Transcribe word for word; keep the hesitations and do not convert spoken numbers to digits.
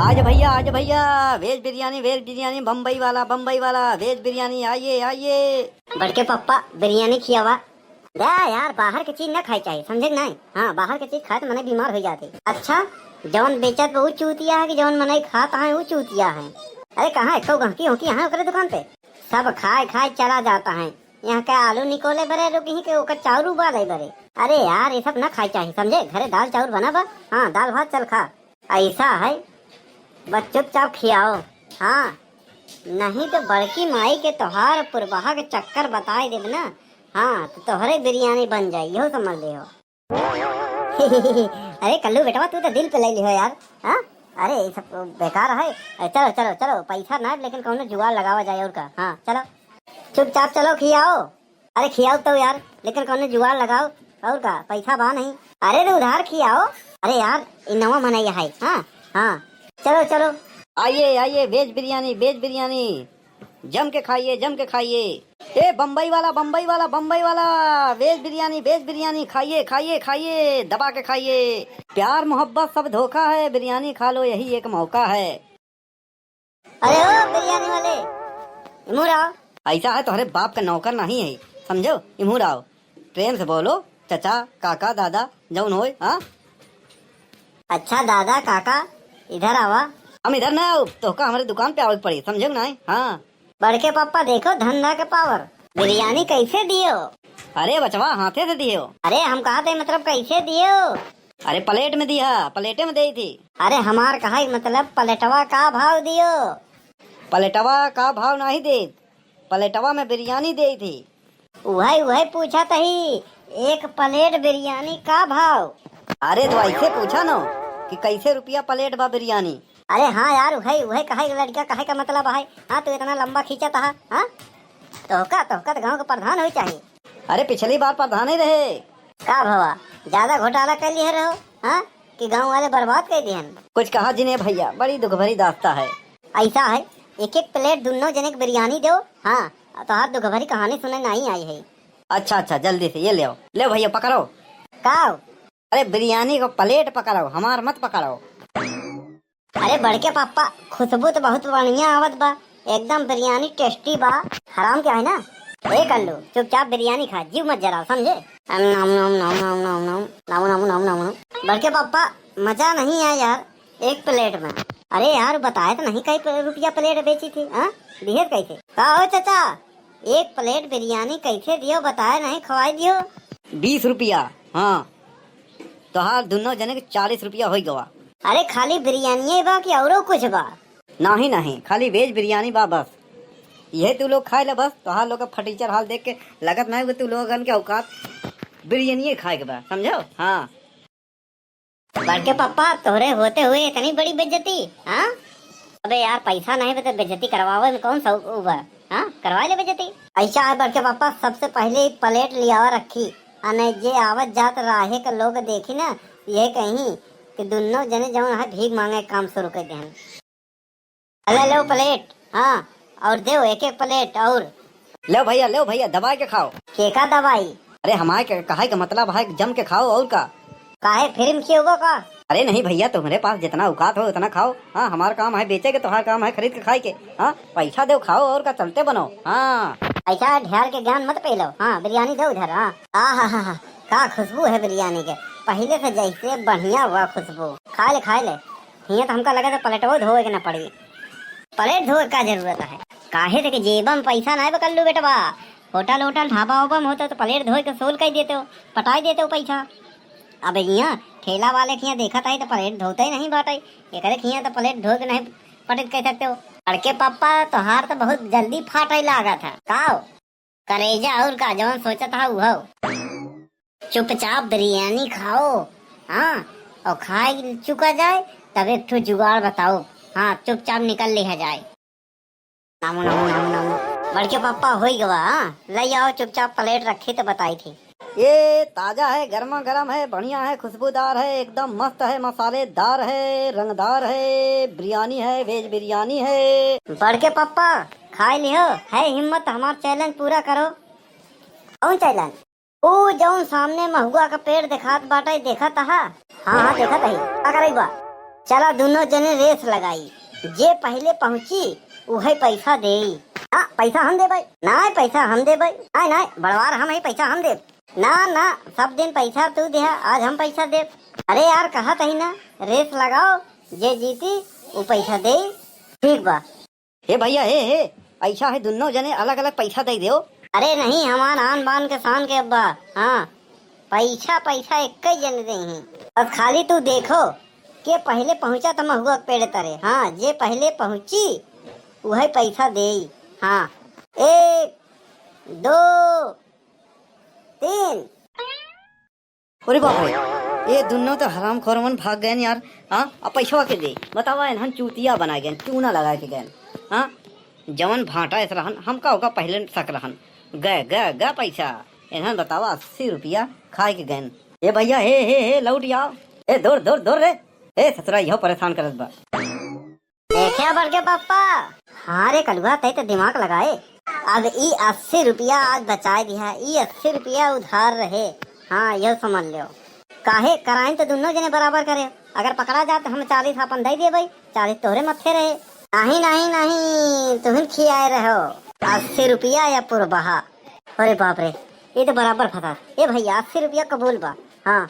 आज भैया, आज भैया, वेज बिरयानी, वेज बिरयानी, बम्बई वाला, बम्बई वाला, वेज बिरयानी, आइए, आइए। बड़के पप्पा, बिरयानी खियावा। जा यार, बाहर के चीज ना खाए चाही, समझे कि नाहीं? हाँ, बाहर के चीज खाए तो मनई बीमार होइ जात है। अच्छा, जौन बेचत बा ऊ चूतिया है कि जौन मनई खात है ऊ चूतिया है? अरे कहाँ एक्को गहकी होकी यहाँ ओकरे दुकान पे? सब खाए खाए चला जाता है। यहाँ के आलू निकोले बरे, रुकी के ओकर चाउर उबाले बरे। अरे यार, ये सब ना खाए चाही, समझे? घरे दाल चाउर बना बा। हाँ, दाल भात चल खा। ऐसा है, बस चुपचाप खियाओ। हाँ, नहीं तो बड़की माई के तोहार पुरबहा के चक्कर बताए देब ना। हाँ, तो तोहरे बिरयानी बन जाई, इहो समझ लिहो। अरे कल्लू बेटवा, तू तो दिल पे ले लिहो यार। हाँ, अरे ये सब बेकार है। अरे चलो, चलो, चलो, पैसा ना, लेकिन कौनो जुगाड़ लगावा जाए और का। हाँ, चलो। चुपचाप चलो, खियाओ। अरे खियाओ तो यार, लेकिन कौनो जुगाड़ लगाओ। और का, पैसा बा नहीं? अरे तो उधार खियाओ। अरे यार, ई नवा मनई है। हाँ, हाँ, चलो, चलो। आइए, आइए, वेज बिरयानी, वेज बिरयानी, जम के खाइए, जम के खाइए। ए बम्बई वाला, बम्बई वाला, बम्बई वाला, वेज बिरयानी, वेज बिरयानी, खाइए, खाइए, खाइए, दबा के खाइए। प्यार मोहब्बत सब धोखा है, बिरयानी खा लो, यही एक मौका है। अरे ओ बिरयानी वाले, इमूर आओ। ऐसा है, तोहरे बाप का नौकर नहीं है, समझो? इमूर आओ, प्रेम से बोलो, चचा, काका, दादा, जौन होए। हाँ, अच्छा दादा, काका, इधर आवा। हम इधर ना आओ, तोहका हमरे दुकान पे आवे के पड़ी, समझो कि नाहीं? हाँ। बड़के पप्पा, देखो धंधा के पावर। बिरयानी कैसे दियो? अरे बचवा, हाथे से दियो। अरे हम कहा थे, मतलब कैसे दियो? अरे प्लेट में दिया, प्लेटे में देई थी। अरे हमार कहा मतलब प्लेटवा का भाव दियो? प्लेटवा का भाव नहीं देत, प्लेटवा में बिरयानी देई थी। उहई, उहई पूछत ही, एक प्लेट बिरयानी का भाव? अरे तो ऐसे पूछा न कि कैसे रुपया प्लेट बा बिरयानी। अरे हाँ यार, उहई, उहई कहे के लड़का कहे का मतलब है। हाँ, तू इतना लंबा खींचत हा, हाँ? तोहका, तोहका तो गाँव के प्रधान होई चाहिए। अरे पिछली बार प्रधान ही रहे। का भवा, ज्यादा घोटाला कर लिए रहो, हाँ? कि गाँव वाले बर्बाद कर दिहन। कुछ कहा जिन्हें भैया, बड़ी दुख भरी दास्ता है। ऐसा है, एक एक प्लेट दुन्नो जने के बिरयानी दो। हाँ, तोहार दुख भरी कहानी सुने नहीं आई है। अच्छा अच्छा, जल्दी से ये ले आओ। ले भैया पकड़ो। का? अरे बिरयानी को प्लेट पकड़ो, हमार मत पकड़ो। अरे बड़के पापा, खुशबू तो बहुत बढ़िया आवत बा, एकदम बिरयानी टेस्टी बा। हराम क्या है ना? ए कल्लू, चुपचाप बिरयानी खा, जीव मत जराओ, समझे? अम, नम, नम, नम, नम, नम, नम, नम, नम, नम, नम, नम। बड़के पापा, मजा नहीं आया यार एक प्लेट में। अरे यार, बताए तो नहीं कई प-, रुपया प्लेट बेची थी, हाँ? दिहे कैसे? का हो चाचा, एक प्लेट बिरयानी कैसे दियो, बताए नहीं, खवाई दियो। बीस रुपया। हाँ, तोहार दुनो जने के चालीस रुपया होई गवा। अरे खाली बिरयानिये बा कि औरो कुछ बा? नाही नाही, खाली वेज बिरयानी बा बस। यह तू लोग खाए ले बस, तोहार लोग का फटीचर हाल देख के लगत नाही कि तू लोगन के औकात बिरयानिये खाए के बा, समझो? हाँ। बड़के पप्पा, तोहरे होते हुए इतनी बड़ी बेइज्जती, हाँ? अबे यार, पैसा नहीं बा तो बेइज्जती करवावे में कौन सा उ बा, हाँ? करवा ले बेइज्जती। ऐसा है बड़के पप्पा, सबसे पहले ही प्लेट लियावा रखी, अने जे आवत जात राहे के लोग देखी ना, ये कहीं कि दुन्नो जने जौन है भीख मांगे के काम शुरू कर देहन। अले लो प्लेट, हाँ, और देव एक एक प्लेट और। लो भैया, लो भैया, दबाई के खाओ। के का दबाई? अरे हमारे के, कहाई का मतलब है जम के खाओ और का। काहे फ्री में खियोगो का? अरे नहीं भैया, तुम्हरे पास जितना औकात हो उतना खाओ। हाँ, हमार काम है बेचे के, तुम्हार काम है खरीद के खाए के। हाँ, पैसा देव खाओ और का, चलते बनो। हाँ। ऐसा ढेर के ज्ञान मत पेलो। हाँ, बिरयानी दो इधर। हाँ। आहा हा हा, का खुशबू है बिरयानी के, पहले से जैसे बढ़िया हुआ खुशबू। खा ले, खा ले। हियाँ तो हमका लगा था प्लेटवो धोए के ना पड़ी। प्लेट धोए का जरूरत है? काहे से कि जेबा में पैसा ना है बकल्लू बेटवा। होटल, होटल, ढाबा, उबा में होता तो प्लेट धोए के सोल कर देते हो, पटाई देते हो पैसा। अब यहाँ ठेला वाले के यहाँ देखत है तो प्लेट धोते ही नहीं बाटे। एकरे के यहाँ तो प्लेट धो के नहीं पटत कह सकते हो। बड़के पापा, तोहार तो बहुत जल्दी फाटे लागा था। का हो? करेजा और का, जवन सोचत हा उहो। चुपचाप बिरयानी खाओ, हाँ, और खाए चुका जाए, तब एक ठो जुगाड़ बताओ। हाँ, चुपचाप निकल लिहा जाए। नामो, नामो, नामो, नामो। बड़के पापा, होई गवा, हाँ? ले आओ, चुपचाप प्लेट रखी तो बताई थी। ये ताजा है, गर्मा गर्म है, बढ़िया है, खुशबूदार है, एकदम मस्त है, मसालेदार है, रंगदार है, बिरयानी है, वेज बिरयानी है। बड़के पापा, खाए लिहो, है हिम्मत हमार चैलेंज पूरा करो। कौन चैलेंज? ऊ जौन सामने महुआ का पेड़ देखात बाटे, देखत हा? हाँ, हाँ, देखत ही। का करई बा? चला दुनो जने रेस लगाई, जे पहिले पहुँची उहइ पैसा देई। हाँ, पैसा हम देबइ। नाहीं, पैसा हम देबइ। नाहीं, नाहीं, बड़वार हम ही, पैसा हम देब। ना, ना, सब दिन पैसा तू दिहा, आज हम पैसा देब। अरे यार, कहत ही ना, रेस लगाओ, जे जीती उ पैसा देई। ठीक बा। हे भइया, हे, हे, अइसा है दुनो जने अलग अलग पैसा दइ देओ। अरे नहीं, हमार आन बान के शान के अब्बा। हाँ, पैसा, पैसा एक्कइ जने देइहीं। बस खाली तू देखो के पहिले पहुँचा त महुआ के पेड़ तरे। हाँ, जे पहिले पहुँची उहइ पैसा देई। हाँ, एक, दो, तीन। अरे बाप रे, ये दुनो तो हरामखोर मन भाग गएन यार। हाँ, अब पैसवा के दे? बतावा, इन्हन चूतिया बनाए गएन, चूना लगाए के गएन। हाँ, जवन भांटा एस रहन, हमका ओका पहिले शक रहन। गए, गए, गए पैसा। इन्हन बतावा, अस्सी रुपया खाए के गएन। ए भइया, हे, हे, हे, लौट आओ। ए, दौड़, दौड़, दौड़ रे। ए ससुरा, इहो परेशान करत बा। देखे बड़के पप्पा। हाँ रे कलुआ, तै तो दिमाग लगाए। अब ई अस्सी रुपया आज बचाए दिहा, ई अस्सी रुपया उधार रहे। हाँ, यह समझ लो। काहे कराइन तो दुनो जने बराबर करे। अगर पकड़ा जात हम चालीस आपन दइ देबइ, चालीस तोहरे मत्थे रहे। नहीं, नहीं, नहीं, तुहिन खियाए रहो। अस्सी रुपया या पुरबहा। अरे बाप रे, ये तो बराबर फंसा। ए भइया, अस्सी रुपया कबूल बा। हाँ,